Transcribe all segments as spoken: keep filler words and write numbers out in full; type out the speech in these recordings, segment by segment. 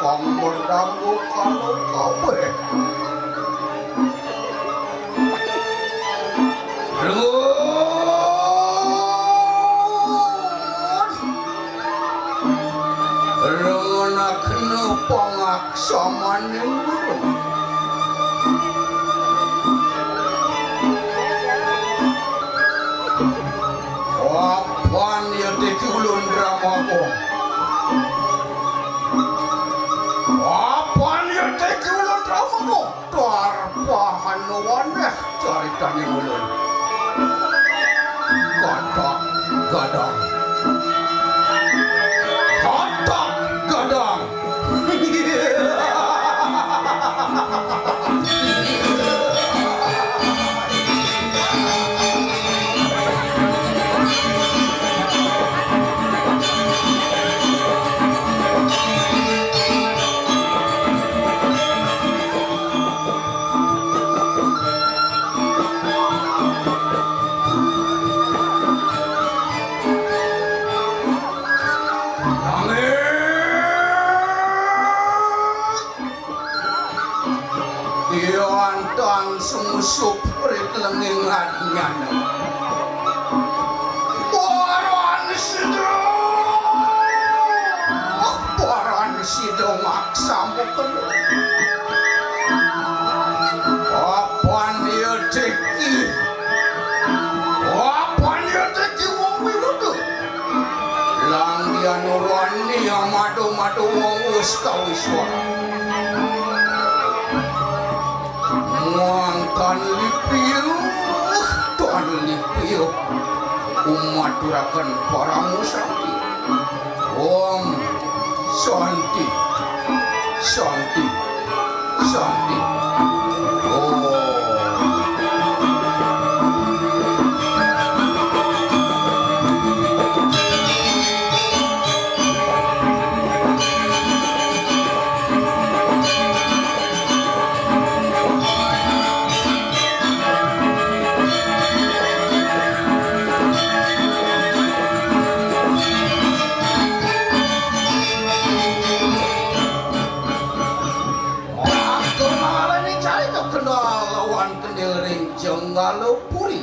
Pang merdangu kano kabeh. Rengun. Rengunakna pangaksamaning ulun. Apan ya teki ulun drama kong. Apan ya teki ulun drama kong. Tarpahan waneh caritaning ulun. Katak gadang. Katak gadang. Nanging Iwantang sumusup rit lenging adnyana. Paran sida, paran sida maksa mukena. Apan ya teki, apan ya teki wong wiluda. Langgian wani amado-mado wong wus kawiswana. Muang tan lipiuh, tan lipiuh. Umaturaken parama santi. Om Santi, Santi, Santi. Om. Aku malani carita kendal lawan kendil ring Jenggala Puri.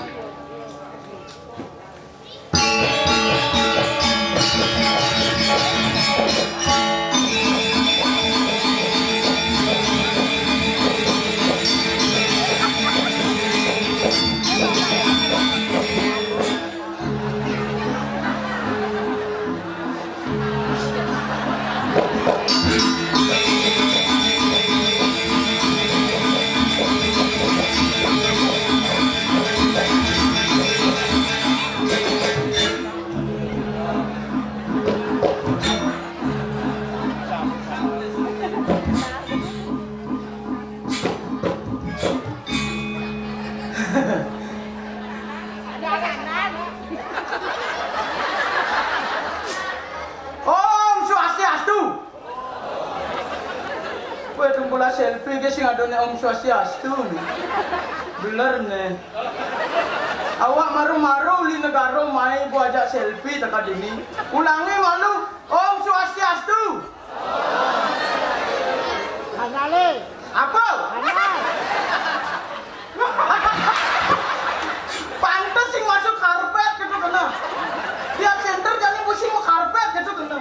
Om Swastiastu. Weh, tungkula selfie ge sing ada ne Om Swastiastu ne. Bener ne. Awak maru-maru uli negara mai buah ajak selfie teka dini. Ulangi malu, Om Swastiastu. Anale. Apa? Anale. Pantes sing masuk karpet gitu kena. Tiap center jani pusing mau karpet gitu kena.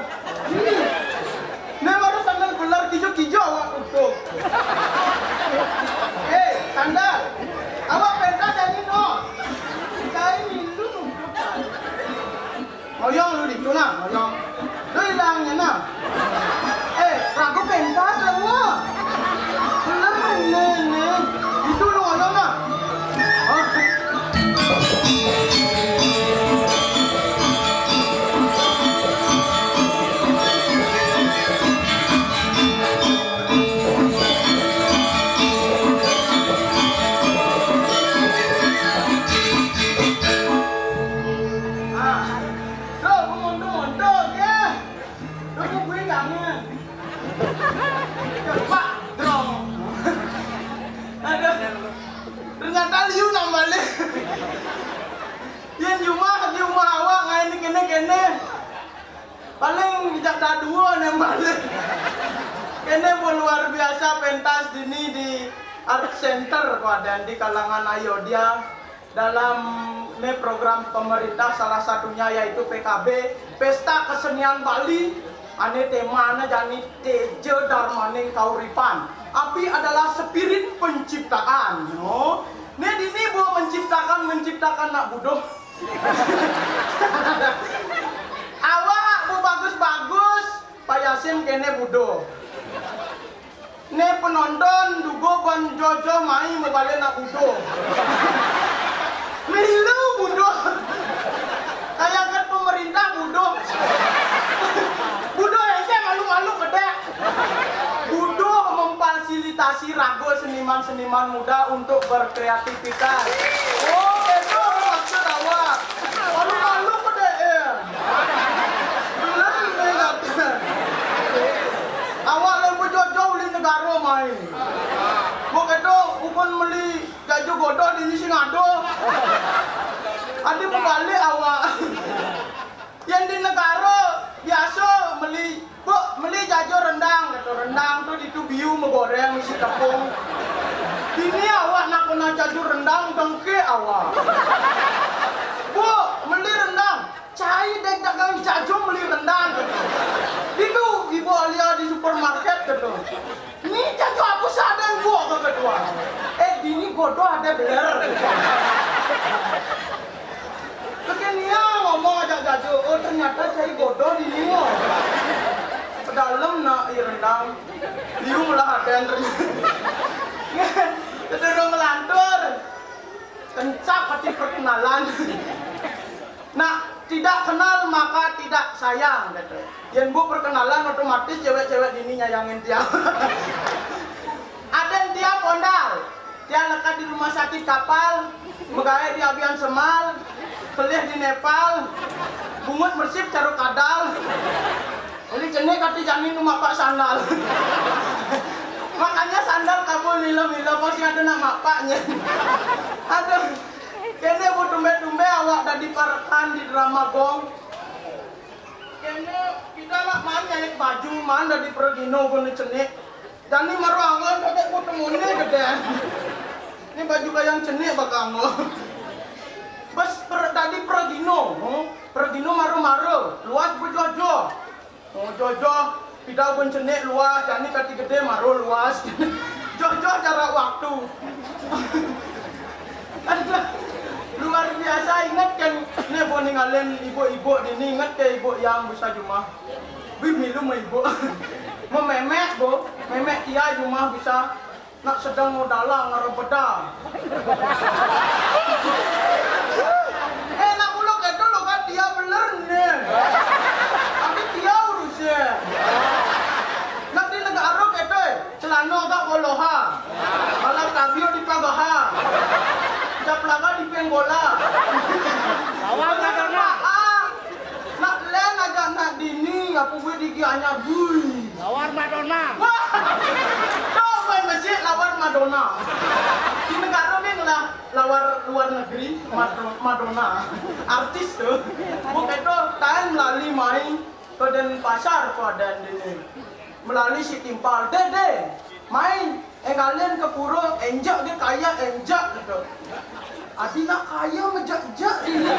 Ini baru sandal belar kijo-kijo awak tutup. Eh, sandal. Awak pentas jani no. Kain minum. Ngoyong lu ditu nah, ngoyong. Lu ilangnya nah. Eh, ragu pentas lah gua. Bener, nih, nih. Itu lu ngoyong nah. Hah? Ah. Tuh, gua mundur-mundur, ya. Tuh, gua gue kangen. Coba, drong. Aduh. Ternyata liu nang balik. Yen jumah, di rumah awak, ngai ni kene-kene. Paling jak dadua nang balik. Ini pun luar biasa pentas dini di Art Center, wadah, di kalangan Ayodhya dalam ini program pemerintah, salah satunya yaitu P K B, Pesta Kesenian Bali. Ane temane jani Teja Darmaning Kauripan. Api adalah spirit penciptaan. No, ne dini bo menciptakan, menciptakan nak buduh. Awak bo bagus-bagus, payasin kene buduh. Ne penonton dugo ban jojo mai mebale nak buduh. Milu buduh. Kayak kan pemerintah buduh. Buduh yang saya malu-malu gede. Buduh memfasilitasi raga seniman-seniman muda untuk berkreativitas. Oh, itu maksud awak. Malu-malu gede, eh. Bener ini kata. Awak lembu jojo uli negara mai. Mau kata ukon meli jaju godo di sing ado. Adi mebalik awak. Yang di negara biasa meli, "Bu, meli jaju rendang," kata. "Rendang tu ditu biu megoreng isi tepung." Ini awak nak kena jaju rendang dengke awak. "Bu, meli rendang." "Cai dek dagang jaju meli rendang," kata. "Ditu ibu alia di supermarket," kata. "Ni jaju aku sadang gua ke kedua." "Eh, dini godo ada beler." Lekin nia ngomong ajak jaju, oh, ternyata cai godo dini. Pedalem nak i rendang. Liu melah aden ternyata. Kedurung melantur. Kencap hati perkenalan. Nak tidak kenal maka tidak sayang, kata. Yen bu perkenalan, otomatis cewek-cewek dini nyayangin tiang. Aden tiang pondal. Tiang lekat di rumah sakit kapal, megawe di abian semal, kelih di Nepal, bungut mersip caruk kadal. Uli cenik kati jani nu mapak sandal. Makanya sandal kabul milo-milo, pasti ada nak mapaknya. Aduh. Kene bu tumbe-tumbe awak dadi parekan di drama gong. Kene kita nak maan nyait baju, maan dadi peregino gone cenik. Jani maru anggon kakek ku temune gede. Ini baju kayang cenik bakal anggon. Bes per, dadi peregino, hmm? Peregino maru-maru, luas bu jojo. Oh, jojo, pidau pun cenik luas, jani kati gede maru luas. Jojo jarak waktu. Aduh, luar biasa, inget kan, ne bo ninggalin ibu-ibu dini, inget ke ibu yang bisa jumah. Wih, milu ma ibu. Mememek, bo, memek kia jumah bisa. Nak sedang mau dalang ngerebeda. Eh, nak mulu kedo lo kan dia beler ne. Tapi dia urusnya. Nak di negara kedo, eh, celana agak boloha. Alat kabio di pagaha. Cap laga di penggola. Lawan Madonna. Ah, nak len aja nak dini, aku gue digi anyar, bui. Lawan Madonna. Wah, tuh main masjid lawan Madonna. Di negara ni lah lawar luar negeri, Mado-, Madonna. Artis tu. Bukan tu, tan lali main ke Denpasar tu ada dini. Melali si timpal. Deh, deh. Mai, enggalin ke pura, enjak ke kaya, enjak gitu. Adi nak kaya mejak-jak ini.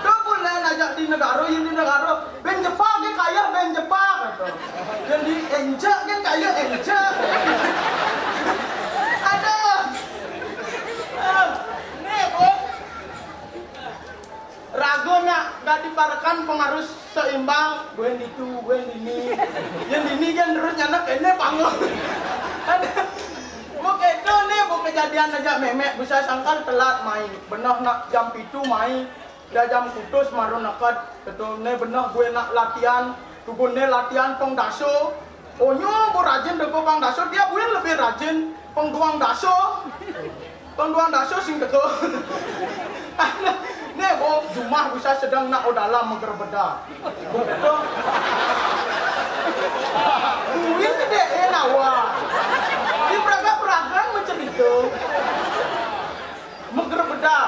Tu pun lain ajak di negara, yang di negara. Ben jepak ke kaya, ben jepak gitu. Yang di enjak ke kaya, enjak. Ada. Ah, ni, Bos. Raga nak dadi parekan pang harus seimbang, buen ditu, buen dini. Yang dini kan terus nyanak kene panggung. Ada. Mau kedo ni, mau kejadian aja memek, bisa sangkal telat mai. Benah nak jam pitu mai, dah jam kutus maru neked. Betul ni benah gue nak latihan, tugun ni latihan pang daso. Onyo bo rajin dego pang daso, dia buin lebih rajin pang duang daso. Pang duang daso sing dego. Nih, bo, jumah bisa sedang nak odalam megerbeda. Bo kedo. Buin gede, eh, nawa. Di peraga-peraga macam itu. Megerbeda.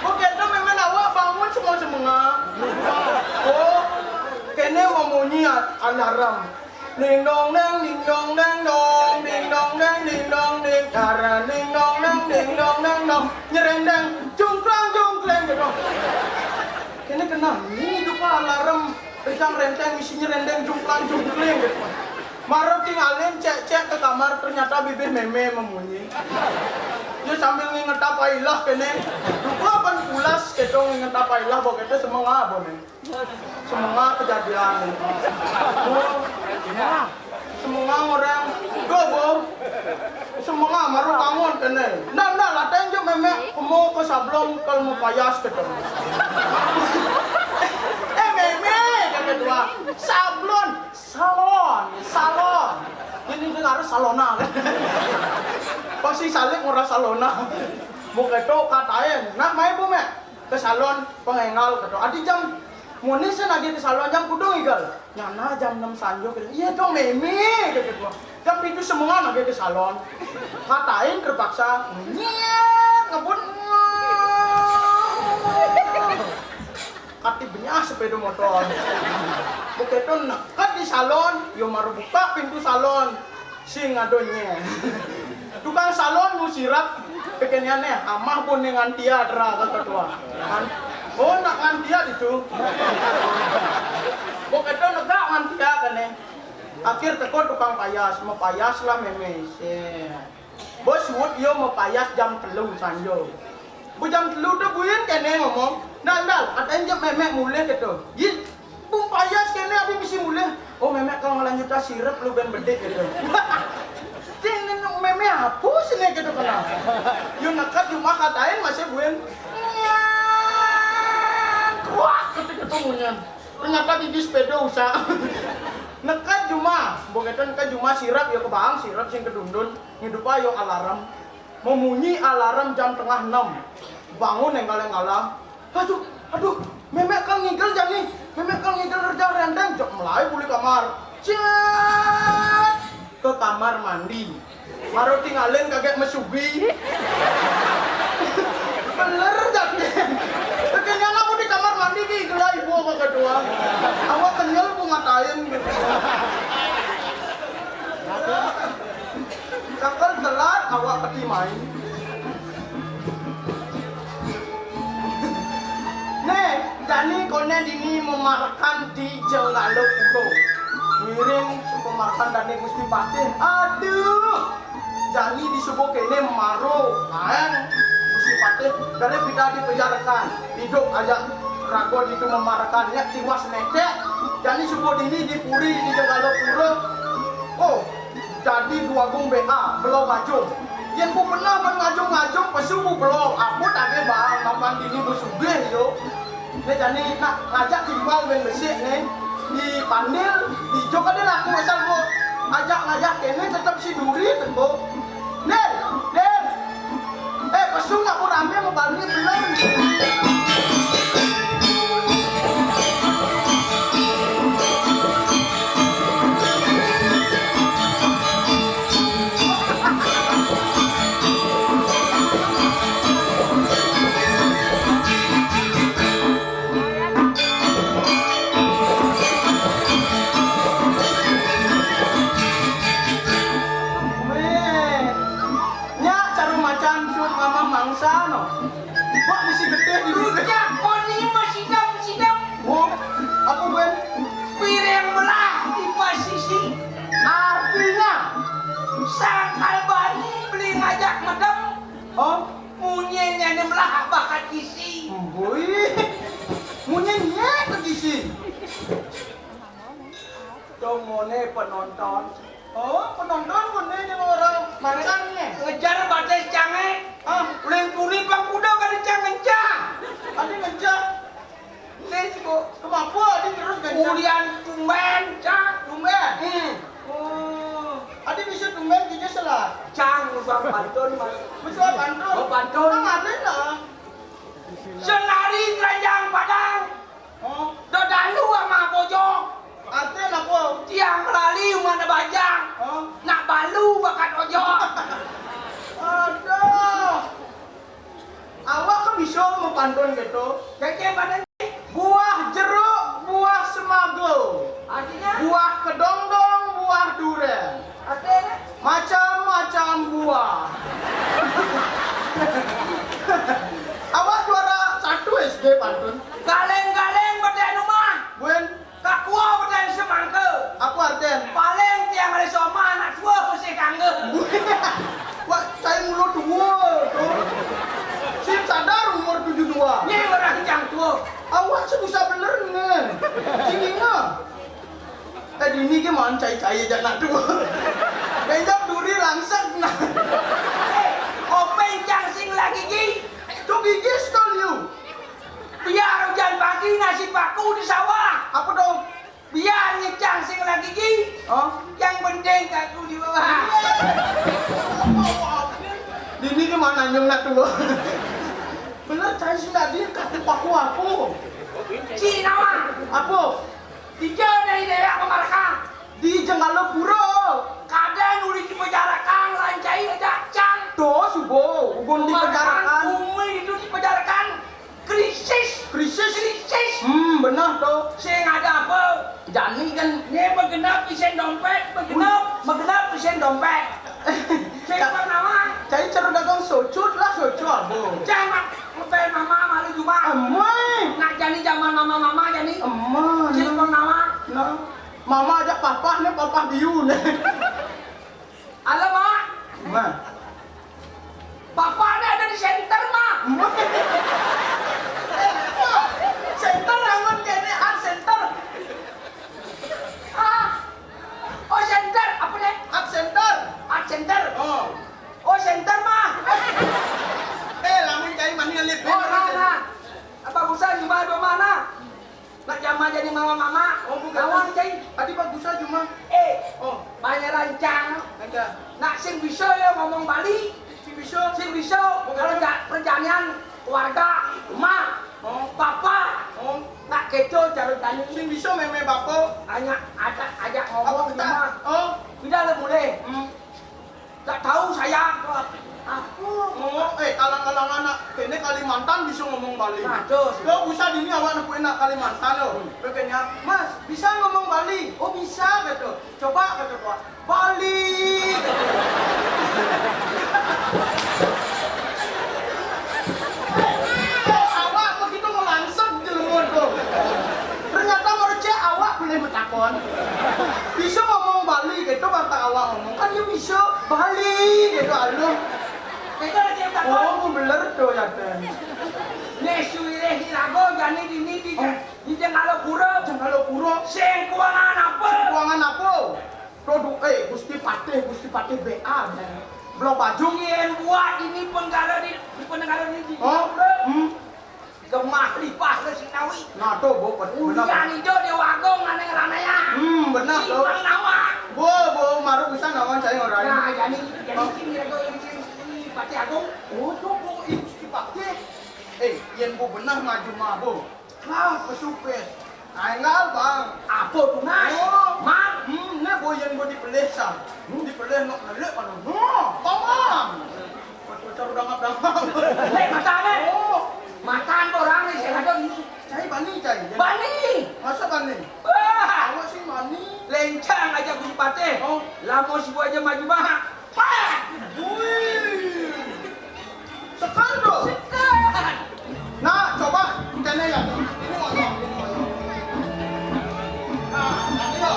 Bo kedo memang awak bangun semua-semua. Oh, kene memunyi alarm. Ding dong deng, ding dong deng dong, ding dong deng, ding dong ding, dara ding dong deng, ding dong deng dong, nyerendeng, jungklang jungkling gitu. Ini kena, ini hidup alarm, rejang renteng, isi nyerendeng, jungklang jungkling gitu. Maro tingalin, cek-cek ke kamar, ternyata bibir mémé memunyi. Dia sambil nginget apa ilah kene. Lupa kan pulas, kedong nginget apa ilah, bokete semengah, boné. Semengah kejadian. Oh, semengah orang. Go, Bo. Semengah, maro bangun kene. Ndak, ndak, latain jo mémé, kemo ke sablon, kalau mau payas gitu. Eh, mémé, kata dua. Sablon, salon, salon. Ini dengar salona. Pasti salib murah salona. Bukan itu katain. Nak main, Bu, Mek? Ke salon, pengengal, kata. Adi jam, muni sen lagi ke salon, jam kudung igal. Nyana jam enam sanjo, kata. Iya dong, mémé, kata gua. Jam pitu semengah lagi ke salon. Katain terpaksa, nyet, ngebut. Kati benyah sepeda motor. Beketo neked di salon, yo maro buka pintu salon. Sing adonye. Tukang salon nu sirap, pikirnya neh, amah pun dengan tia dera ke ketua. Kan? Oh, nak ngan tia itu. Beketo negak ngan tia kene. Akhir teko tukang payas, mepayas lah mémé. Set. Bos suud yo mepayas jam telu sanjo. Bu jam telu tu buin kene ngomong, "Ndal, ndal, katain jep mémé mulih," gitu. "Yi, bu payas kene adi mesti mulih." "Oh, mémé kalau ngelanjut sirep lu ben bedik," gitu. Kene mémé apa sih nih gitu kena. Yo neked jumah katain masih buin. Nyan, kruak, ketik ketungunyan. Ternyata gigi sepeda usah. Neked jumah, begitu neked jumah sirap ya kebang, sirap sing kedundun, ngidup ayo alarm. Memunyi alarm jam tengah enam. Bangun enggal-enggalan. Aduh, aduh, mémé kal ngigel jani. Mémé kal ngigel rejang rendeng, jok melai buli kamar. Cet! Ke kamar mandi. Maro tingalin kagek mesugi. Beler jatin. Kekenian aku di kamar mandi di gelai ibu aku kedua. Awak kenyal bu ngatain gitu. Cakal telat awak keti main. Nih, jani kone dini memarakan di Jenggala Puro. Ngiring sepemarakan dani Gusti Patih. Aduh, jani disubuh kene maro aeng Gusti Patih dari pita dipenjarakan. Hidup aja rago ditu memarakan, nya tiwas netek. Jani subuh dini di puri di Jenggala Puro. Oh, dadi duagung B A, belo bajung. Yen ku pernah ban ngajung-ngajung, pesu ku belo, apo tadi bang, mapan dini bu sugih yo. Ne jani nak ngajak timbal ben besik ne, di Pandil, di Jok ada laku asal bu. Ajak ngajak kene tetep si duri teko. Nil, Nil. Eh, pesu nak ku rame mau balik belum? Weh, nyak cara macan sup mama mangsa no. Wak misi getih di bibir. Rujak koni masidam-sidam. Wah, apa, Ben? Piring belah di pasisi. Artinya? Sangkal bani beli ngajak medem. Oh? Munyinya ni belah bakat isi. Wih. Munyinya ke isi. Dong mone penonton. Oh, penonton mone ni orang macan ni. Ngejar batis cange. Ah, uling tuli pang kuda kali cang ngejar. Adi ngejar. Ni siko. Kemapa adi terus ngejar? Ulian tumben, cang. Tumben? Hmm. Oh, adi bisa tumben kerja selat. Cang, ubang pantun, Mas. Bisa pantun? Oh, pantun. Nang ada lah. Senari keranjang Padang. Oh. Dodalu ama bojo. Artinya apa? Tiang lali umana bajang. Oh. Nak balu bakat ojo. Aduh. Awak ke bisa mempantun gitu. Keke mana? Buah jeruk, buah semago. Artinya? Buah ke Oke, pantun. Galéng-galéng bedén umah. Buen. Kakua bedén semangka. Apa artén? Paling tiang ari somah anak tua masih kangge. Wah, cai mulu tua, tuh. Sim sadar umur tujuh dua. Nyai orang cang tua. Awak sih bisa bener, né. Cingina. Eh, dini gé maan cai-cai jak nak tuh. Benjak duri langsek nah. Eh, kopéng cang sing lagi gigi. Tuh gigi sekali yuk. Biar hujan pagi nasi paku di sawah. Apa dong? Biar nyicang sing lagi gigi. Oh, yang penting kaku di bawah. Dini gé maan nyung nak tuh. Bener cai sing tadi kaku paku apa? Cina mah. Apa? Tiga dari daerah Pemarka. Di Jenggala Pura. Kadang udah dipejarakan, lancai aja cang. Tuh, subuh, ugun dipejarakan. Umi itu dipejarakan. Krisis. Krisis. Krisis. Hmm, benar tuh. Sing ada apa? Jani kan. Ini begenap isin dompet, begenap, begenap isin dompet. Sing pernah. Cai ceru dagang socut lah, socut abu. Jangan. Ngepel mama malu cuma. Emai. Nak jani zaman mama-mama jani. Emai. Cik pernah. Nah, mama ajak papa né, papa biu né. Halo, Mak. Mah. Papa né ada di center, Mak. Mah. Center, amun kéné art center. Ah. Oh, center, apa né? Art center. Art center. Oh. Oh, center, Mak. Eh, lamun cai mani ngalih. Oh, nah, nah. Apa busa cuma dua mana? Nak jama jadi mama-mama. Oh, bukan. Lawan cai. Tadi bagusa cuma. Eh. Oh. Banyak lancang. Ada. Nak sing bisa ya ngomong Bali. Sing bisa. Sing bisa. Bukan. Kalau nggak perjalanan warga, emak, oh, bapak. Oh. Nak keco cara tani. Sing bisa mémé bapak. Hanya ada ajak ngomong. Apa kita? Cuma. Oh. Tidak ada boleh. Hmm. Nggak tahu saya. Aku. Oh, eh, kalang-kalang anak. Kéné Kalimantan bisa ngomong Bali. Nah, terus. Lo usah dini awak nepuin nak Kalimantan lo. Lo kenya, "Mas, bisa ngomong Bali?" "Oh, bisa," gitu. "Coba," kata gua. "Bali," gitu. Eh, awak begitu ngelangsung jelema tuh. Ternyata menurut cek awak boleh bertakon. Bisa ngomong Bali gitu, kata awak ngomong. Kan dia bisa Bali gitu, aduh. Itu aja yang takon. Oh, bener tuh ya, Ten. Né suwiré iraga jani dini di, oh, di Jenggala Pura. Jenggala Pura. Sing kuangan apa? Sing kuangan apa? Produk, eh, Gusti Patih, Gusti Patih B A, ya. Blok baju. Yén buat ini penggara di, di penegara ini di. Oh, hmm. Gemah lipah ke Sinawi. Nah, tuh, Bu, bener. Ulian ijo Déwa Agung nane ngeranaya. Hmm, bener, tuh. Simpang Nawa. Bu, Bu, maru bisa nawan saya ngorang. Nah, jadi, jadi, oh, sing kira-kira ini, ini Patih Agung. Oh, tuh, Bu, ini Gusti Patih. Eh, yén Bu bener maju mah, Bu. Lah, pesupir. Nah, enggak, Bang. Apa tuh, Mas? Oh. Mang? Hmm, né boyan gua dipelih, Sang. Hmm? Dipelih nok ngelek kan. Oh, Bang, Bang. Pacar udah ngap damang. Lek, matané. Oh. Matan orang nih, saya ada ini. Cai bani, cai. Bani. Masa bani? Wah. Awak sih bani. Lencang aja Gusti Patih. Oh. Lama si gua aja maju mah. Pak! Wih. Seger, Bro. Seger. Nah, coba kéné ya. Ini ngoyong, ini ngoyong. Nah, tadi lo,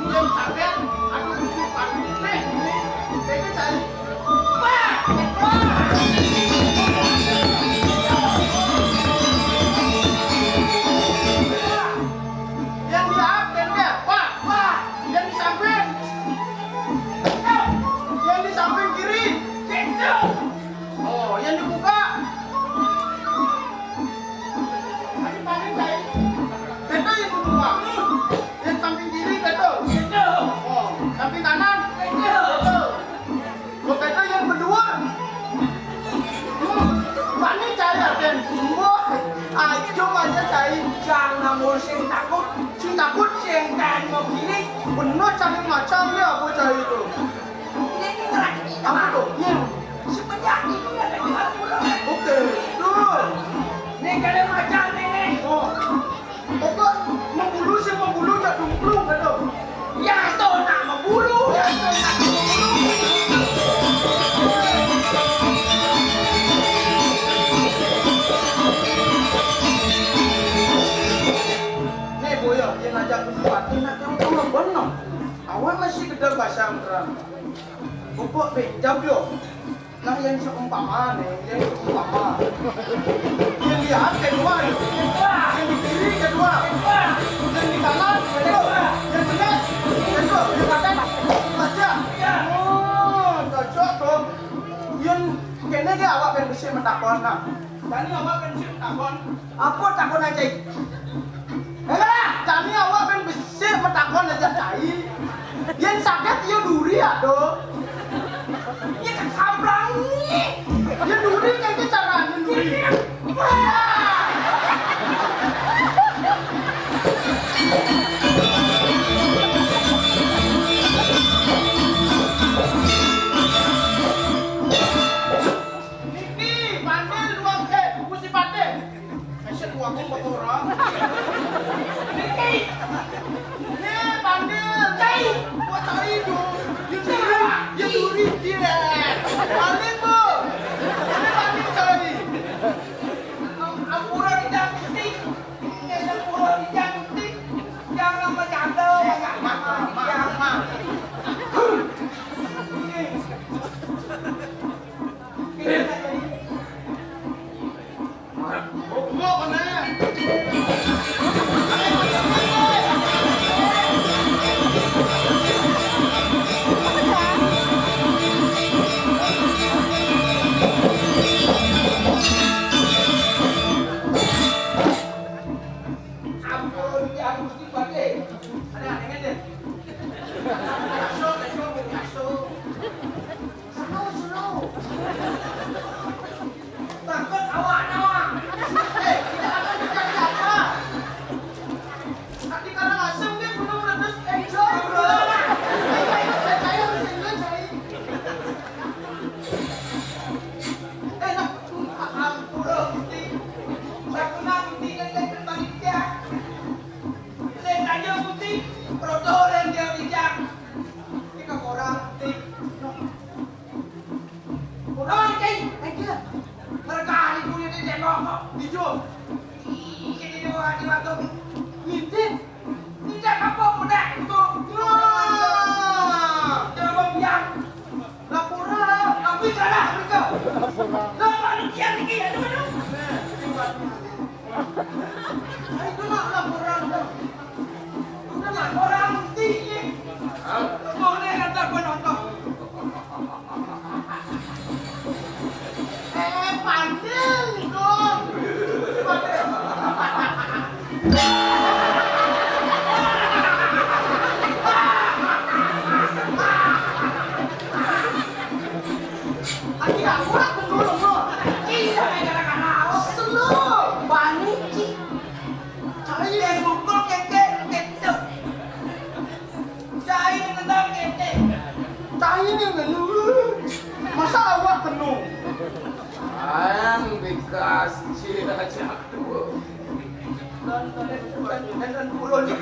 dia sakit, aduh, busuk, Pak. Nih, ini, ini cari. Pak! Pak! Yang di atas, yang di atas. Wah, wah. Yang di samping. Yang di samping kiri. Gitu. Oh, yang dibuka. Betul yang dibuka. Yang samping kiri, betul. Gitu. Oh, samping kanan. Gitu. Betul. Lo kata yang berdua. Hmm, bani cai, Raden. Wah, ayo aja cai. Jangan namun sing takut. Sing takut, sing kan mau gini. Bener, saling macam ya, apa cai itu? Ini, ini terakhir kita. Apa tuh? Iya. Semenjak ini ada di Marapura. Oke, turun. Ini kalian macam ini. Oh. Pokok membulu sing membulu jak dumplung, aduh. Ya, to nak membulu, ya, to nak membulu. Dah pasang terang. Pupuk pinjam yo. Nah, yang seumpama nih, yang seumpama. Yang lihat kedua, yang di kiri kedua, yang di kanan kedua, yang tengah kedua, yang kanan baca. Oh, cocok tuh. Yang kene ge awak ben bisi metakon nah. Tadi awak ben bisi metakon. Apa takon aja? Alah, jani awak ben besik metakon aja cai. Yen sakit yo duri ado. Ye kesambrangi. Ye duri kan ke carane duri. Niki, panggil dua ke, buku si Patih. Asyik gua aku bawa orang. Niki. Ni, panggil. Cai. Gua cari tu. Dia duri. Dia duri dia. Panggil, Bu. Ini panggil cai. Ampura di cantik. Ini ampura di cantik. Jangan bercanda. Jangan. Ampun, ya Gusti Patih. Ada aneh deh. Masuk, masuk, masuk. Slow, slow. Takut awak, awak. Eh, tidak akan terjadi apa. Tapi kalau langsung dia belum lepas, enjoy, bro. Saya harus enjoy, saya. Eh, nah, ampun, Gusti. Saya pernah Gusti yang saya terbalik, ya. Saya tanya Gusti, proto dan dia bijak. Kita orang Gusti. Orang, cai, aja. Mereka hari punya dia tembak kok. Bijak. Ih, jadi dua, dua tu. Ngintip. Ngintip apa, budak? Betul. Wah. Jangan biang. Laporan. Tapi kalah mereka. Laporan. Laporan dia tinggi, aduh, aduh. Ayo, kena laporan. Kena laporan tinggi. Boleh kata penonton. Eh, pandai, Gung. Aki aku lah betul, Gung. Iya, gara-gara. Slow, panik, Ci. Cai yang mukul keke, keke. Cai nendang keke. Cai ni ngenu. Masa awak kenu? Ang dikasih aja dua. Dan, dan, dan, dan, dan,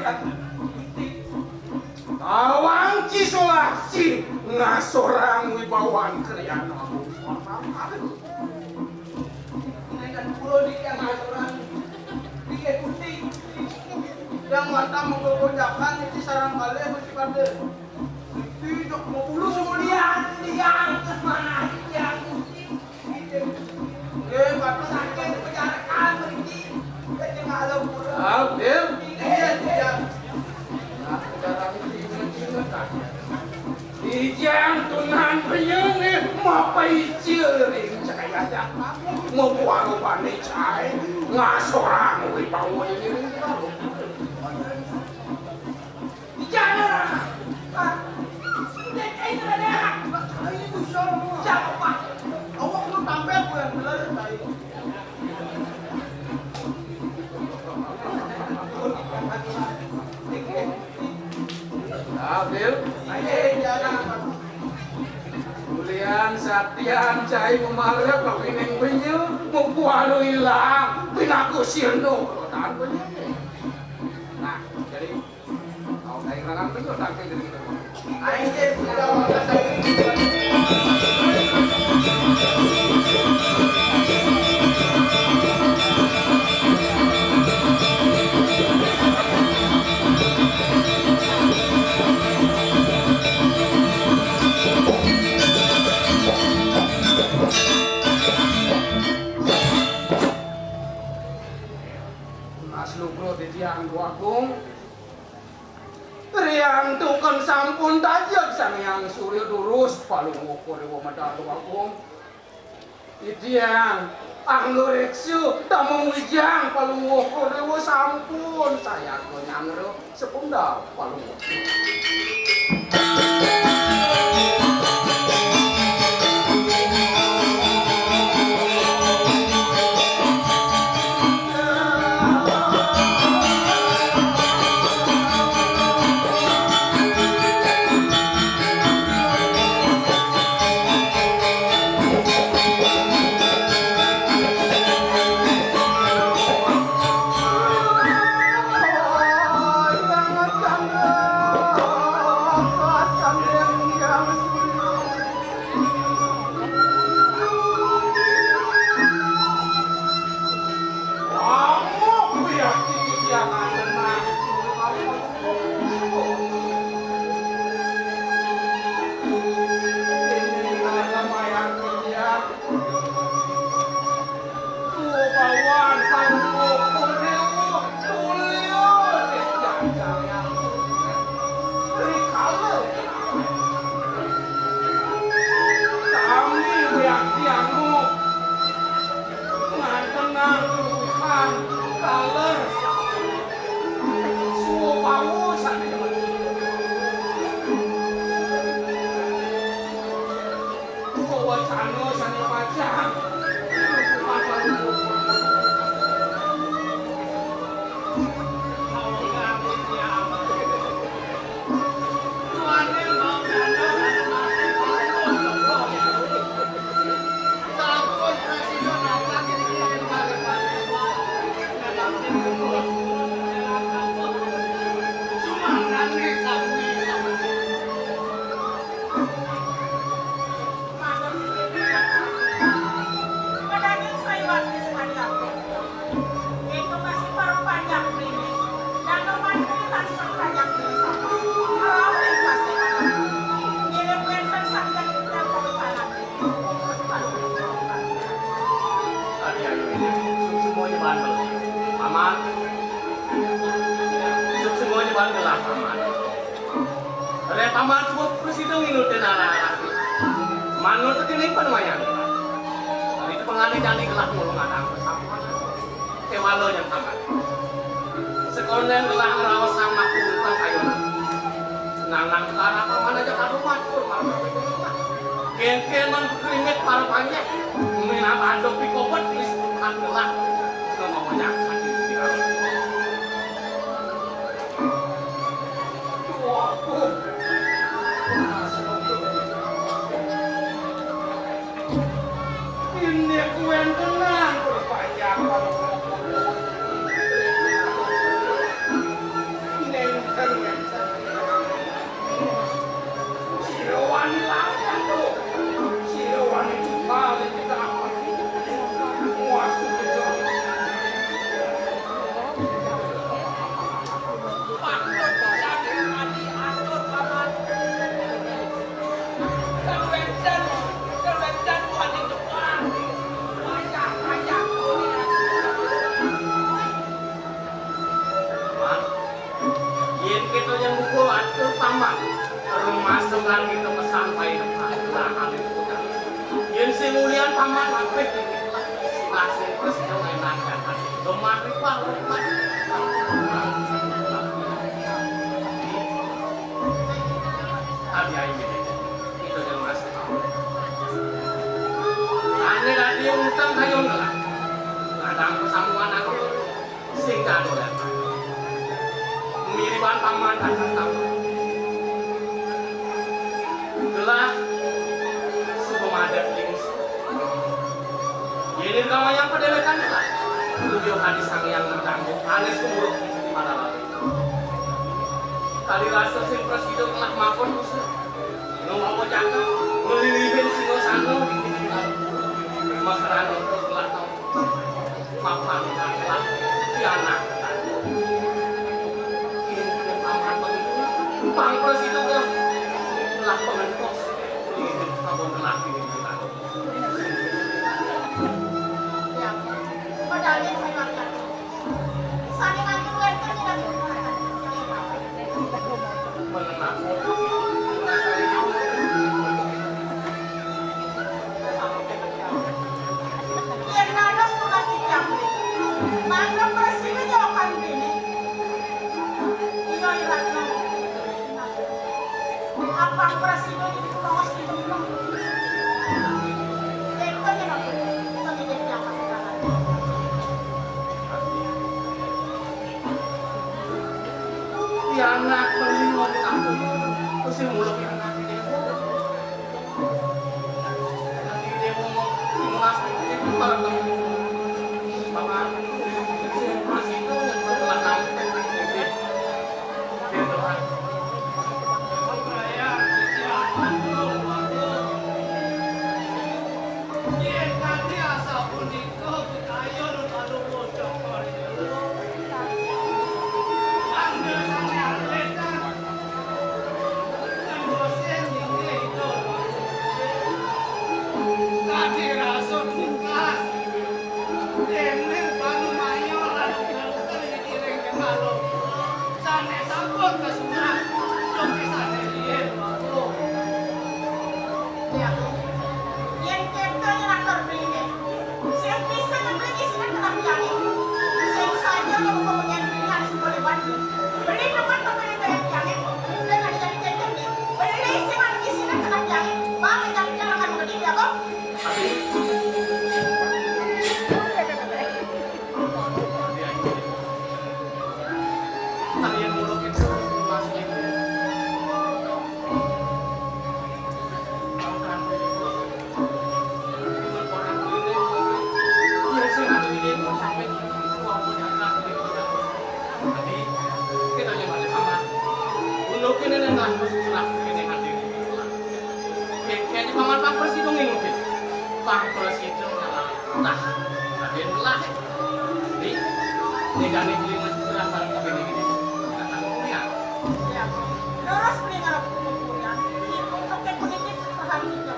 dan, Awang Ci Sulasi ngasorang wibawan kriana. Naikkan pulo di tiang ngasorang. Di Gusti. Yang mata menggogojakan itu sarang balik mesti pada. Itu jok mau bulu semulian, liang, mana, liang, Gusti. Eh, Pak, sakit, penjarakan, berhenti. Kita tinggal lo pulang. Ah, Bil. Iya, iya. Nah, sekarang ini ingat-ingat aja. Ijang tunan penyene, mapa icil ring cahaya. Mau buang panik cai, ngasorang wibawa ini. Jangan. Pak. Udah, eh, itu ada. Pak, ini tuh sono. Siapa, Pak? Awak lu tampil bulan belas, Pak. Nah, Bil. Ayo, jangan, Pak. Ulian saktian cai pemarep kawining penyu, mupu anu ilang, pinaku sirna, tahan penyu. Nah, jadi Hyang Agung, riantukan sampun dajeg Sang Hyang Surya durus Palungguh Kodewa medal Agung. Titiang angga reksa damang wijang Palungguh Kodewa sampun sayaga nyanggra sepunggal Palungguh. Kami wiakti anu ngantenang keluhan taler suwa pawu sane wacana sane pacang. Paman, suksma ja bang gelah, Paman. Reh Paman suba prasida nginutin arah-arah. Manut dening panuayan. Ari pangane jani gelah nulung adang pasamuan. Kéwala nyen Paman. Sakonden gelah ngraosang makuntang kayun. Nanging para Paman aja kadu matur marang. Kénkén men krimit para panjak. Minab ado pikobet wis Tuhan gelah. Sing ngomong sakit. Indik wéntenan perpanjangan. Nénten wénten. Sira wani lawan, Bro. Sira wani tunggal ing kita. Wah, Yen kita yang mukul atur Paman, rumah sungkan kita pesan pai depan. Yen sing ulian Paman apik. Masih terus yang enak. Gemar ripa. Abi ayo. Itu yang masih. Ane dadi utang kayun lah. Kadang pesamuan aku. Sing kado leman. Miriban Paman atas tamu. Gelah suba madat lingus. Yen kamayang padéwékan gelah. Luwih kadi Sang Hyang Merdangu anes umur pada lalu. Kadi rasa sing prasida gelah makon dosa. Numawa jaka nglilihin singasana. Makrana gelah tau. Mapan kangkang pianak. Yen amat begitu, pangkal situ lah. Lah pengentos. Yen abon lelaki ini. Padahal saya. Saya kan Mangga prasida jawaban dene. Iya, Ratna. Apa prasida di rumah sing kembang? Teko ya, Pak. Kita tidak dapat. Pianak beli mau ditampung. Terus yang mulai pianak ini. Yen keto nyerator beli. Sing bisa ngempleng isinan kena piyange. Sing saja nang pemilihan pilihan sing boleh wani. Beli tempat pemilihan piyange. Dan ada jadi kenceng di. Beli sing ada isinan kena piyange. Bang, jadi jangan mengerti ya, Bang. Tadi yang muluk itu masih Lurus mending arep kumpul kuliah. Untuk yang pendidik paham juga.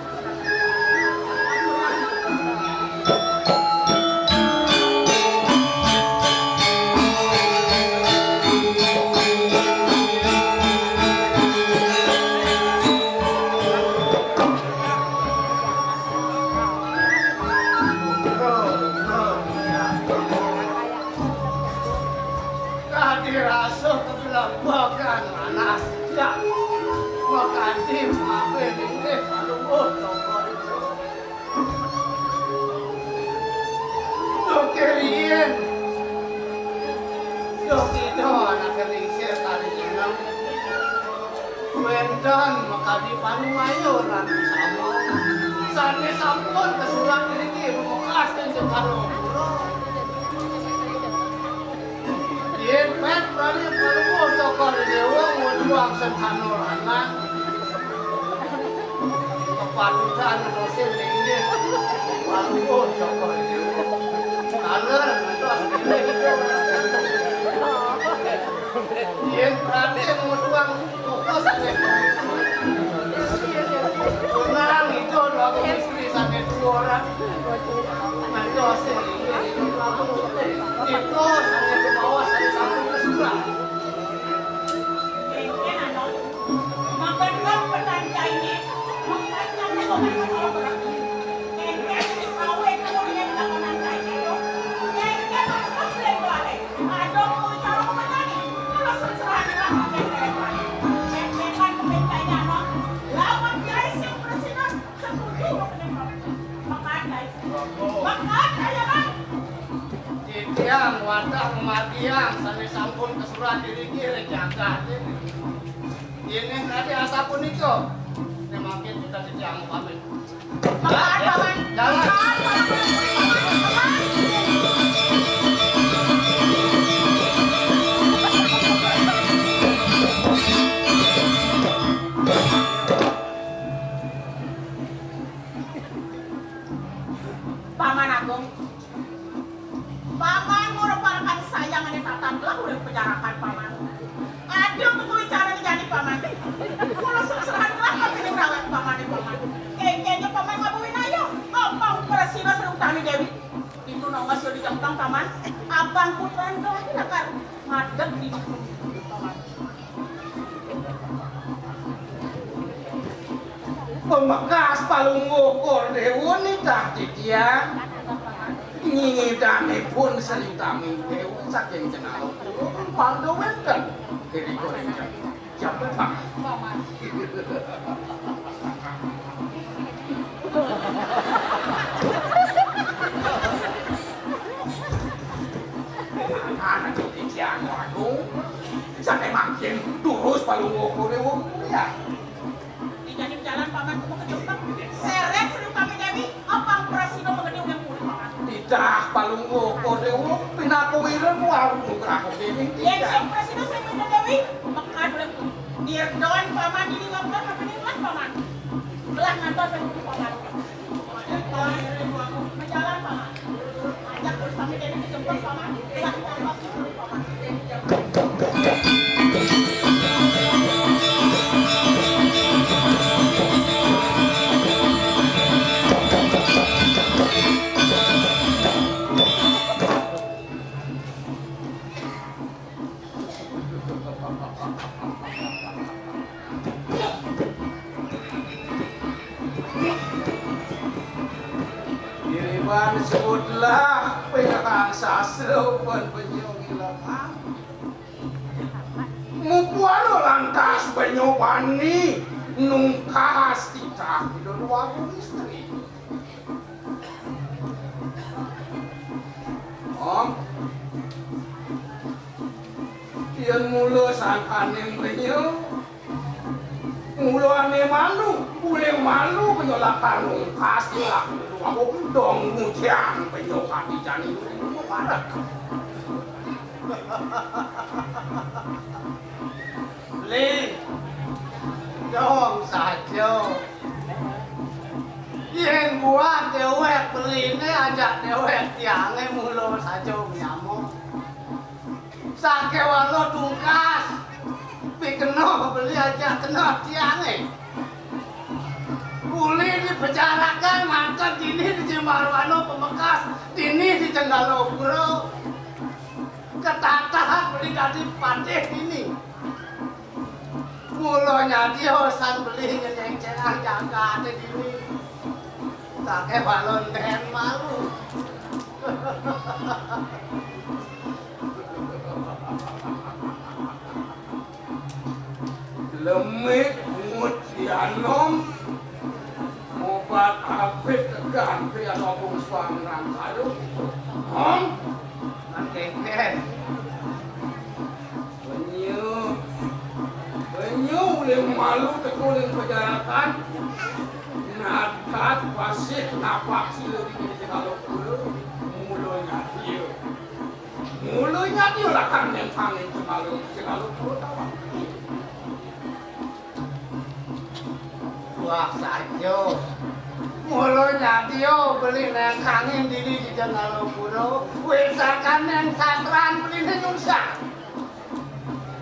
Kadi rasa kebelambakan anak. Ya. Makasih, maafin ini, aduh, oh, toko itu. Duh, keriyen. Duh, kita anak keringsir kali ini. Wénten makadi panumayuran sama. Sané sampun kesurat niki memekas ing Jepara Pura. Yén pét bali panuwun saka Déwa ngundang sentana lanang. Kepatutan dosen inggih panuwun saka Déwa. Taler ngantos bilih. Yén berarti ngundang Pokok saking Tunang itu dua istri saking dua orang. Nah, itu hasil ini. Itu saking ke bawah, saking samping ke sebelah. Makan kan petani ini, makan kan bukan orang berarti. Engkek, awet, kulit, makanan kayak gitu. Engkek, apa boleh buat? Titiang wantah mamargiang sané sampun kasurat iriki ring jagat ini. Inggih, Raden, asapunika. Nek mangkin kita titiang pamit. Paman, paman. Jalan. Paman, paman. Paman Agung. Paman ngureparaken sayangané tatan telah urip penyarakan, Paman. Adil tutu wicarane jani, Paman. Kula seserahan telah mati ning rawet Pamane, Paman. Kengkene Paman ngabuhin ayo. Abang Prasida serutane Dewi. Itu nama sudah dijangkang, Paman. Abang putrane telah dilakar. Ngadeg di Paman. Pemekas palungguh Kor Dewa nitah titiang. Nyingidanipun Sri Utami Dewi saking Cengalo Pura, mangda wénten. Kiri goreng jam, jam petang. Anak titiang waduh. Sané mangkin durus Palungguh Kodewa. Ya. Di jalan paman kumu kejempet. Sérét Sri Utami Dewi, apang prasida menggeni ulian puri paman. Titah Palungguh Kodewa, pinaka wiren warung nugraha dening. Yén sing prasida Sri Utami Dewi, mekad ulian puri. Nirdon paman ini ngobrol, tapi niat paman. Belah ngantos paman. Majalan, Paman. Ajak terus sampai jadi kejemput, Paman. Belah ngantos paman. Giriban sebutlah penyerangan sastra pun penyung ilmu. Mupuara lantas banyu bani nungkas titah ida dua istri. Om, yén mula sangkaning kenya, mula ané malu, uling malu kenya lakar nungkas, lakar dong ngujan kenya kati jani parek. Beli, dong saja. Yén buat déwék beliné ajak déwék tiangé mula saja nyamuk. Sakéwala tungkas, pikenoh beli ajak kena tiangé. Uli di Pejarakan ngantek dini di Jimbarwana Pamekas, dini di Cenggalopura. Ketatah beli dadi patih dini. Mula nyadi osan beli nyenyengcengang jagaté dini. Sakéwala ndén malu. Lemik ngut dianom, obat abit tegang pian obung suang nang kayu. Hong? Nang kéngkén. Penyu, penyu uling malu teka uling pejarakan. Nadat pasih napak sila di kini kalau kula. Mula nyadi. Mula nyadi lakar nengkangin semalu, semalu pura tawang. Wah, saja. Mula nyadi beli nengkangin dini di Jenggalopura. Wisakan neng sastran beliné nyungsang.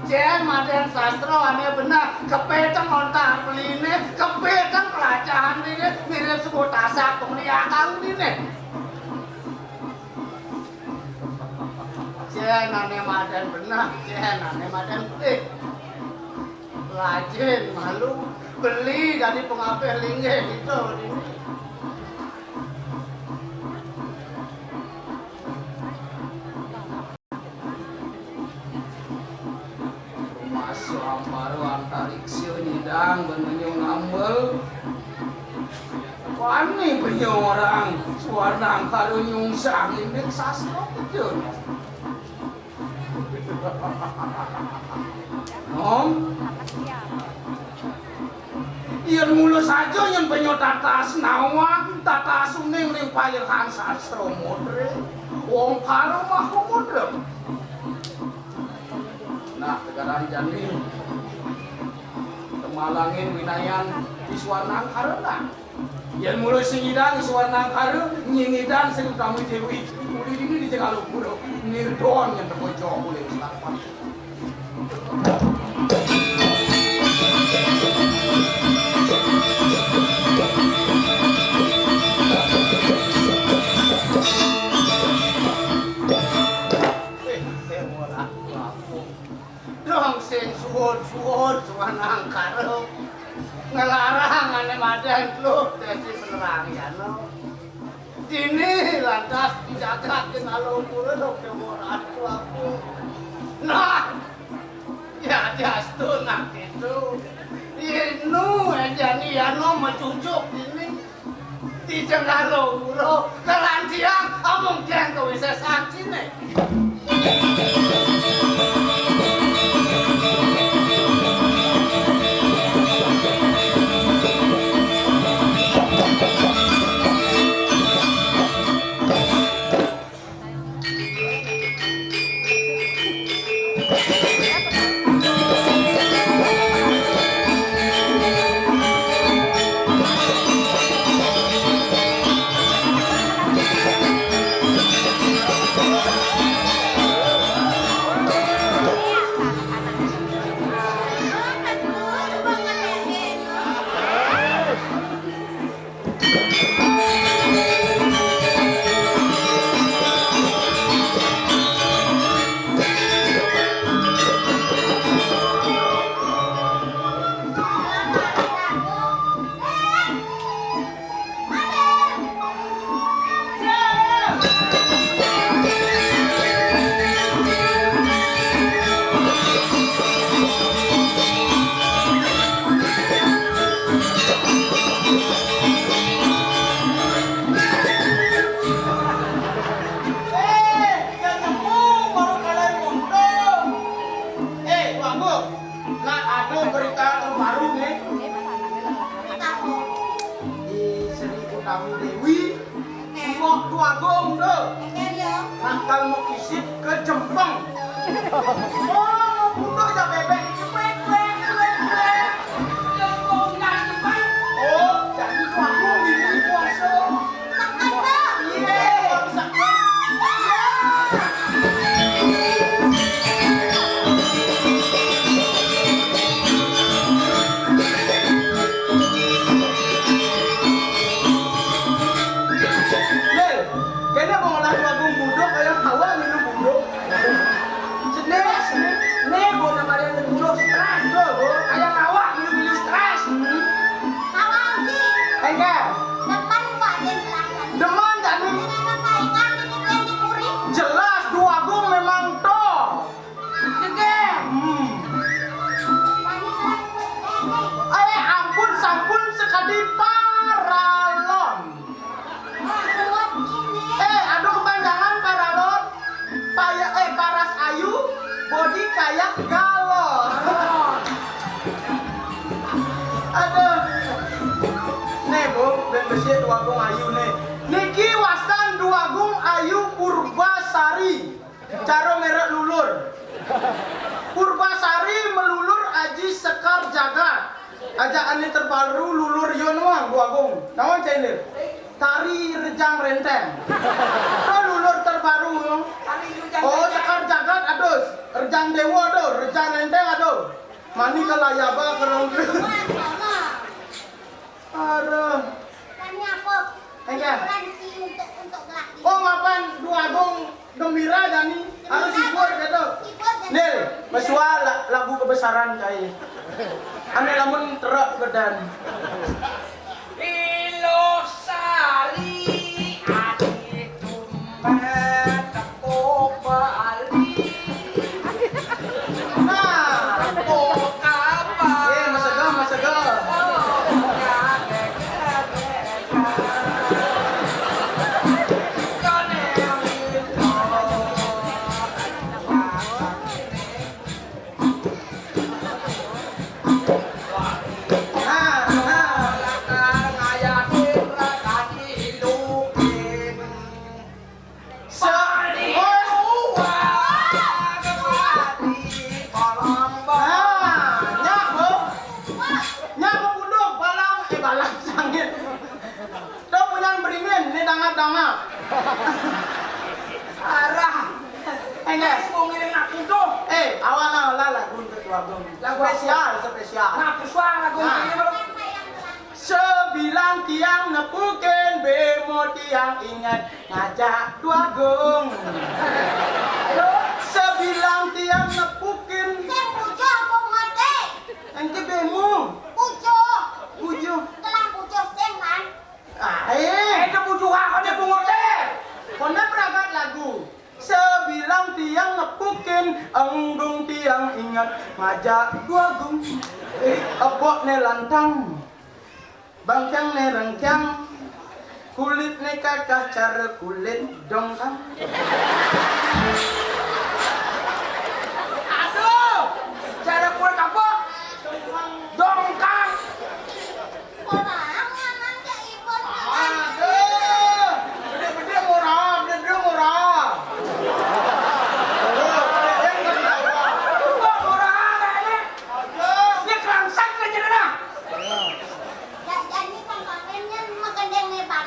Cén madén sastra ané beneh, kepéteng ontak beliné, kepéteng pelajahan beliné, mirip sebut tasak pemeliakan beliné. Cén ané madén beneh, cén ané madén pelih. Rajin malu, beli dadi pengapih linggih kita dini. Rumasa ampara antariksa nyidang ben menyung ngambel. Wani penyorang suarnang karo nyungsang indik sastra bejo. Nom. Yén mula saja yén penyo tatas nawang, tatas uning ring payehan sastra modré. Wong karo maha modré. Nah, tegaran jani. Temalangin winayan Iswanang karena. Yén mula sing nyidang Iswanang karo, nyingidan sing utami Déwi. Uli dini di Cenggalopura. Nirdon yén teka jauh uli selapan. Dong sing suud-suud suwanang karo. Ngelarang ané madén lu dadi penerang ya no. Dini lantas dijagat kén Aluh Pura dok demoran ku aku. Nah, ya diastu nak itu. Yén nu éjani yano macucuk dini. Di Cenggaluh Guru, kalanciang amung kén kawisésan ciné. Eh, Tuan Guru, lah ada berita terbaru nih. Di Sri Utami Dewi, tengok Tuan Guru tu. Bakal mau kisip ke Jempeng. Oh, budak aja bebek. Wek, wek, wek, wek. Oh, jadi Tuan Guru ini puasa. Iya, baru sakit. Lel, kena mau olah lagu buduk, kayak hawa minum buduk. Sedih, sedih. Nih, mau nama dia minum buduk, stres. Tuh, Bu, kayak hawa minum buduk, stres. Hawa, Uji. Enggak. Depan, Bu, ada yang kelihatan. Demen, jadi. Dengan saingan, ini yang dicuri. Jelas, Dwagung memang toh. Degem. Hmm. Eh, ampun, sampun sekadi paralon. Eh, aduh, kepanjangan paralon. Paya, eh, paras ayu, bodi kayak galon. Aduh. Nih, Bu, ben besik Dwagung ayu nih. Niki wastan Dwagung Ayu Purbasari. Cara merek lulur. Purbasari melulur aji sekar jagat. Aja ane terbaru lulur yo nuang Dwagung. Nawan cai, Lil? Tari Rejang Renteng. Itu lulur terbaru. Oh, sekar jagat adus. Rejang Dewa adus, Rejang Renteng adus. Mani ke layaba kerong. Aduh. Tanya apa? Enggak. Untuk, untuk gelak ini. Oh, mapan Dwagung gembira jani. Harus hibur gitu. Hibur jani. Nil, mesua la-, lagu kebesaran cai. Ane lamun terak bedan. Ilo sari ati tumbet tepuk Bali. Nah. Tepuk kapal. Eh, masegah, masegah. Nah, nyak, Bu. Nyak, Bu, buduk, balang, eh, balang sangit. Tuh punyan beringin, ni dangap-dangap. Arah. Enggak. Mau ngiring aku tuh. Eh, awal lah, lah, lagu untuk Dwagung. Lagu spesial, spesial. Nah, pesuara lagu. Nah. Ini baru. Sebilang tiang nepukin, bemo tiang ingat ngajak Dwagung. Ayo. Sebilang tiang nepukin. Sing pucuk aku ngerti. Engke bemo. Pucuk. Pucuk. Telah pucuk sing, Man. Ah, eh. Eh, itu pucuk aku, dia bungut Anggung tiang inget ngajak Dwagung. Ebokne lantang, bangkiangne rengkiang, kulitne kakah cara kulit dongkang. Aduh, cara kulit apa? Dongkang. Orang anak ke ibu. Aduh, gede-gede murah, gede-gede murah. Aduh, gede-gede murah. Wah, murah kayaknya. Aduh. Dia kerangsang ke jendela. Jadi pangkatnya makan yang lebar.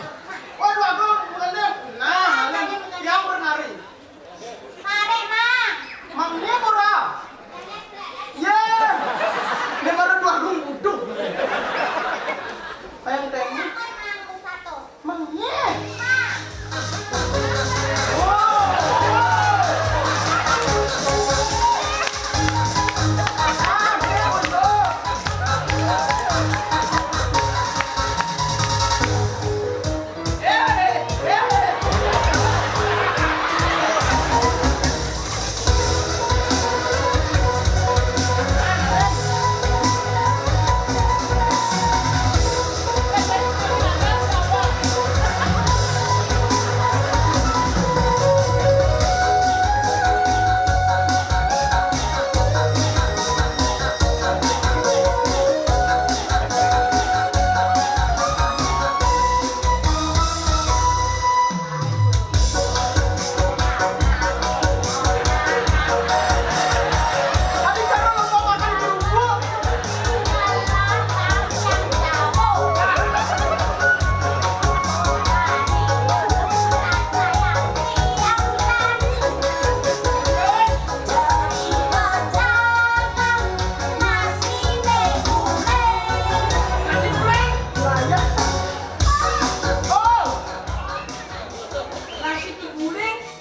Waduh, aku makan deh. Nah, nah, yang bernari. Mare, Mang. Mang, iya, ora? Ye. Nek mare Dwagung buduk. Peng teng. Mang, iya.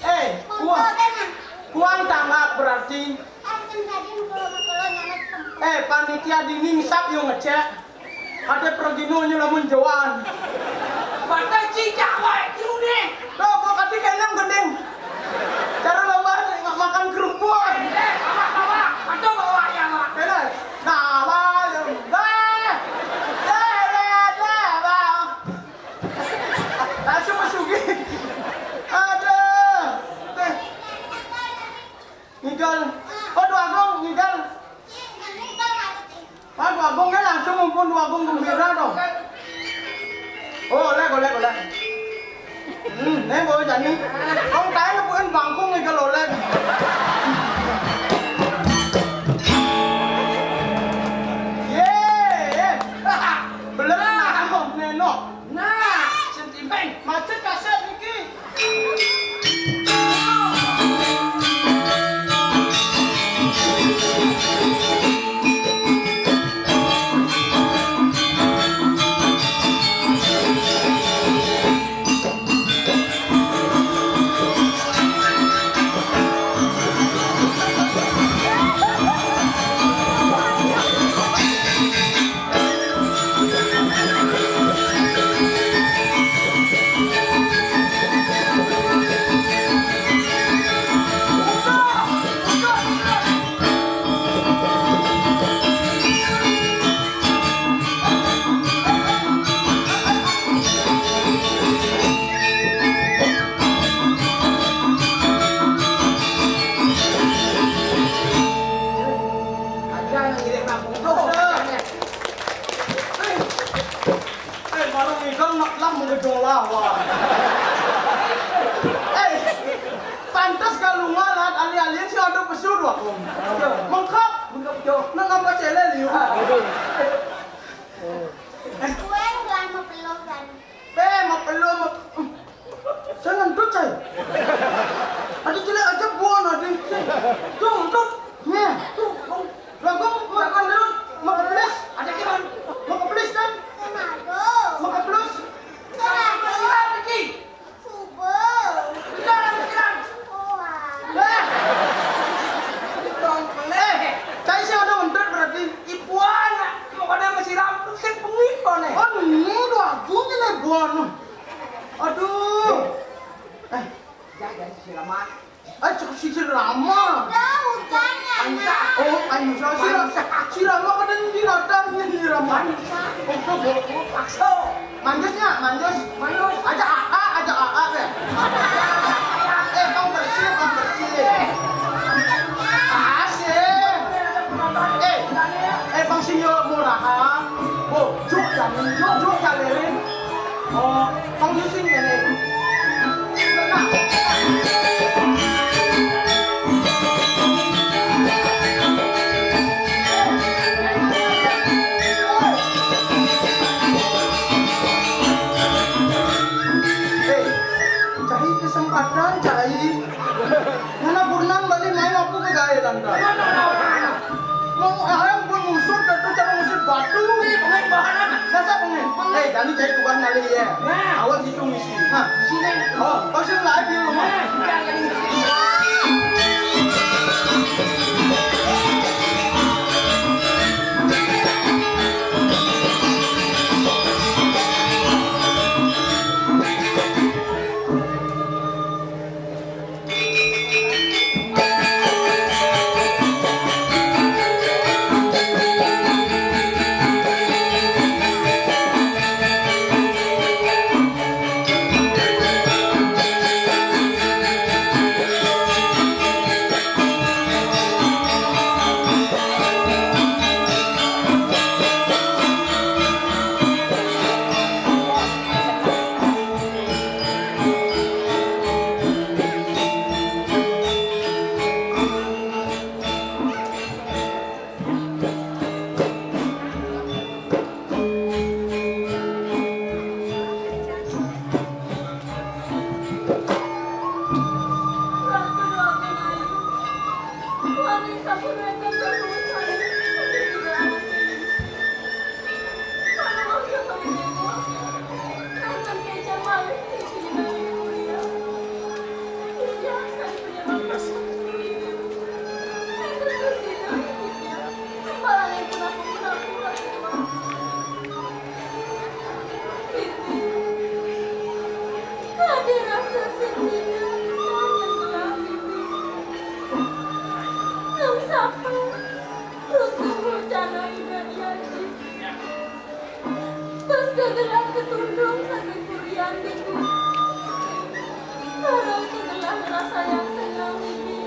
Eh, kuah. Kuah tangga berarti. Eh, panitia dini ngisap yo ngecek. Ade pergino nyo lamun joan. Mata cicak wae kiune. Loh, kok kati kenang gending. Cara lomba nggak makan kerupuk. Eh, bawa, bawa. Atau bawa ya, Pak. Kena. Nah, lah, lah. Lah, lah, lah, lah. Langsung masukin. Aduh. Teh. Ngigal. Oh, Dwagung, ngigal. Ah, Dwagung kan langsung mumpun Dwagung gembira to. Oh, oleh, oleh, oleh. Hmm, ne bawa jani. Wong tae nepukin bangku ngigal oleh. Ye, ye. Bener nah, nenok. Nah, sentimen. Macet kaset niki. Ada yang ngirim rambut. Eh, malah ngigal nak lah mengejong lawan. Eh, pantas kalau ngalat alih-alih si ada pesu dua kong. Mengkap, mengkap jo. Nang apa cele liu? Kue lama peluh kan. Be, mau peluh, mau. Saya ngentut, saya. Ada jelek aja buan, ada. Tuh, ngentut. Nih, tuh, bang. Lah, gua mau makan dulu. Mau ke plis? Ada ikan. Mau ke plis, kan? Mau ke plis? Mau ke plis? Subuh. Kita ada siram. Wah. Eh. Tong peleh. Saya sih ada ngentut berarti. Ipuan. Mau pada mesiram. Sing pengiko nih. Oh, ini dua jam ini buan. Aduh. Eh. Rama. Ah, cék si Rama. Lah, bukan, ya, Panca. Oh, Panca. Si Ra-, si Rama kadén di radang, ya, di Rama. Panca. Oh, paksa. Manjus nya, manjus. Manjus. Ajak A A, ajak A A, deh. Eh, pang bersih, pang bersih. Asik. Eh, eh, pang sinyo murahan. Oh, juk jamin, juk, juk jamirin. Oh, pang nyusin ini. Eh, cari kesempatan, cari. Mana purnah balik main aku ke gaya lantas. Mau ayam pun ngusut, tapi cara ngusut batu. Pengin bahan. Masa pengin? Eh, kami cari tukang ngalih ya. Nah. Awak situ misi. Nah, sini. Oh, pasang live di rumah. Nah, sudah kali. Terus kegelah ketundung sakit kurian, Bibi. Terus kegelah rasa yang senang, Bibi.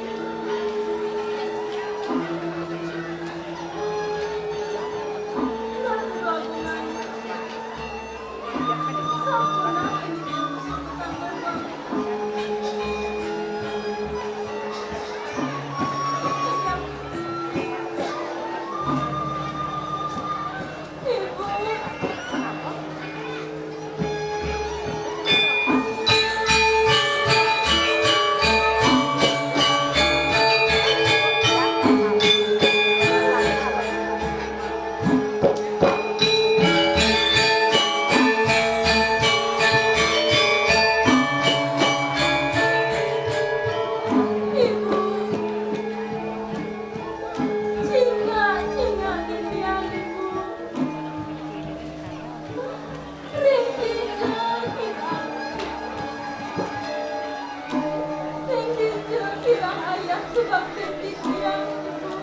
Ratu Agungan. Sampun, Bibi. Ibu, cingak, cingak titiang, Ibu. Ring kidang, ring kidang kirang ayah subakti titiang, Ibu.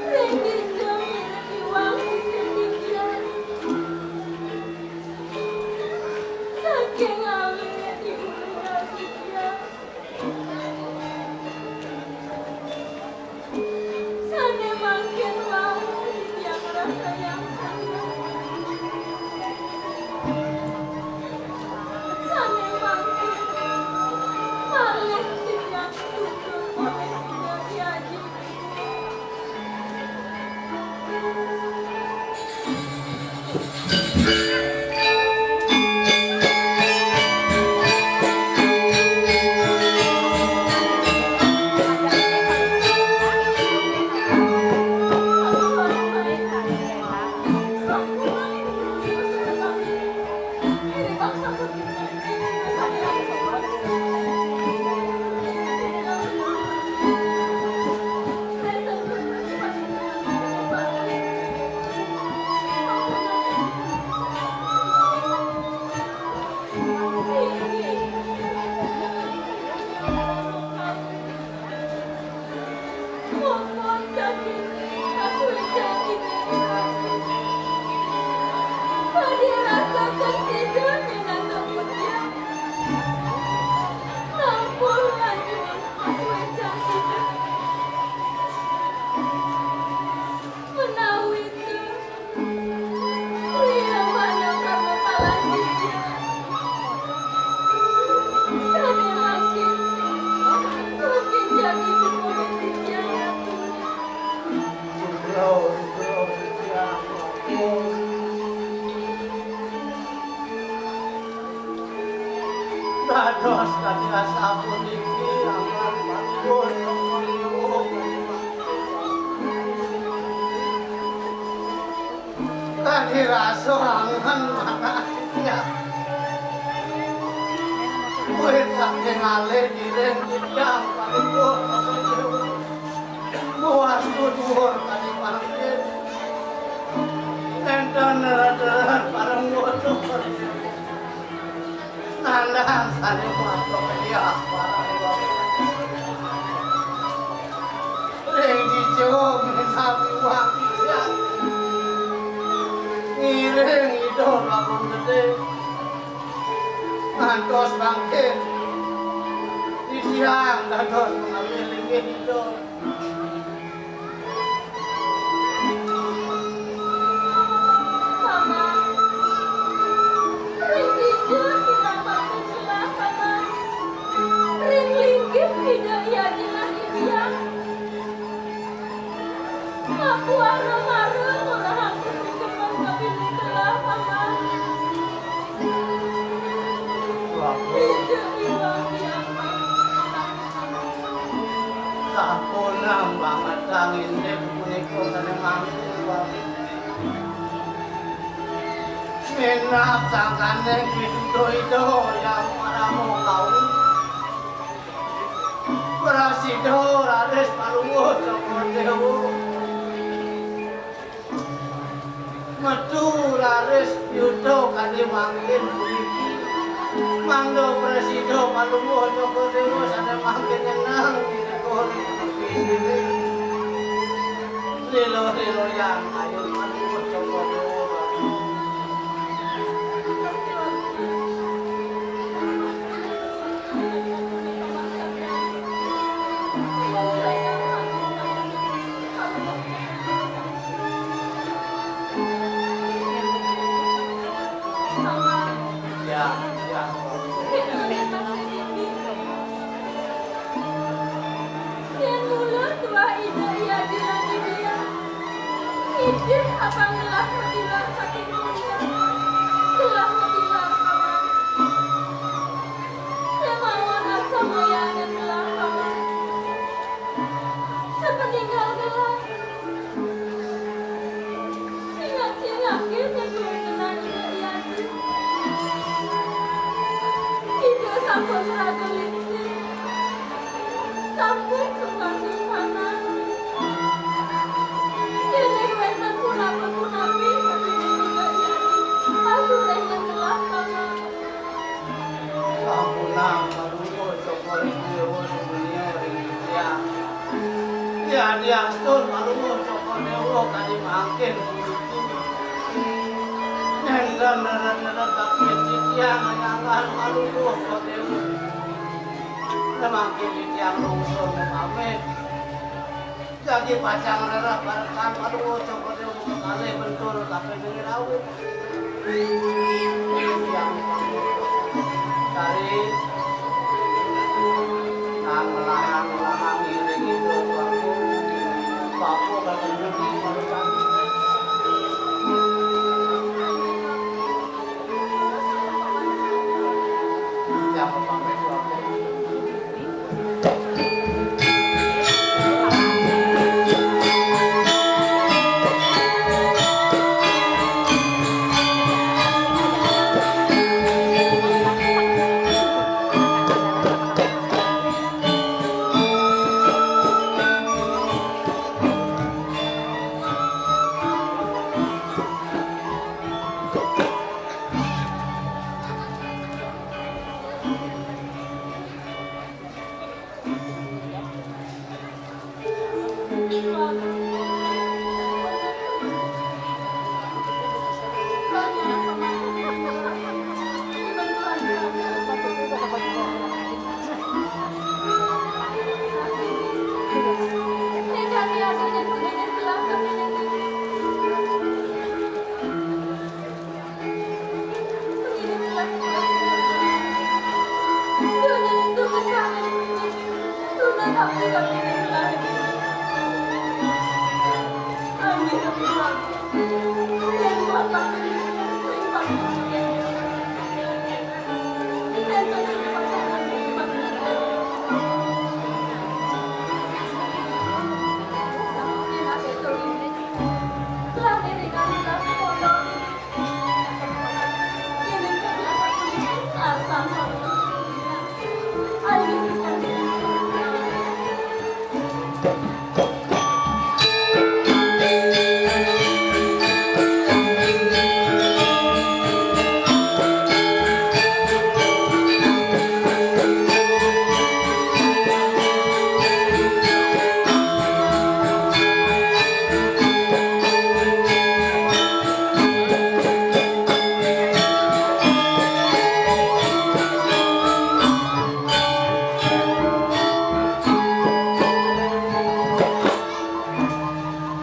Ring kidang mirip iwang sisir titiang. Saking alit Ibu ninggal titiang. Sané mangkin wau titiang ngrasayang sanget. Sané mangkin malih titiang Sasapuniki akan panggon. Kadi rasa angen manahnya. Kuwi saking alih diring titiang panggon. Muas dudur kadi mangkin. Enten neret-neret pareng dudur. Nandang sane matur ya. Ring dijung menawi wanggian. Ngiring Ida Prabu Gedhe. Ngantos mangkin. Titiang dados menawi linggih Ida. Paman, ring dija kirang patut gelah, Paman? Ring linggih Ida Hyang Hyang Hyang. Aku arem-arem ngorahang sungkeman kapining gelah, Paman. Prabu. Ida Hyang Hyang Hyang. Sampun banget indik punika sane mangkin, Prabu. Minab sangkane Ida Hyang Parama Kawi. Prasida raris Palungguh Cokor Dewa. Metu raris yuda kadi mangkin puniki. Mangda prasida Palungguh Cokor Dewa sane mangkin nyeneng irika ring tepi sirih. Lila-lila yang ayu Palungguh Cokor Dewa. Ya, ya. Yen mula tuah Ida Hyang Hyang Hyang, idih apang gelah matilar saking dunya. Gelah matilar, Paman. Kemawon aksamayaning gelah, Paman. Sapaninggal gelah. Singak-singake nyebut ngenani Ida Hyang. Ida sampun raga lingsir. Sampun sungkan-sungkanan. Yén wénten punapa-punapi, aturang gelah, Paman. Sampunang Palungguh Cokor Dewa sumunia ring titiang. Yadiastun Palungguh Cokor Dewa kadi mangkin puniki. Nénten neret-neret bakti titiang nyanggan Palungguh Cokor Dewa. Mangkin titiang lungsur pamit. Jagi pacang rereh parekan Palungguh Cokor Dewa kalih bentul kaping rawuh. Tari nang melahang-melahang ngiring Ida Prabu. Prabu kagem parekan. Yang pamit Prabu.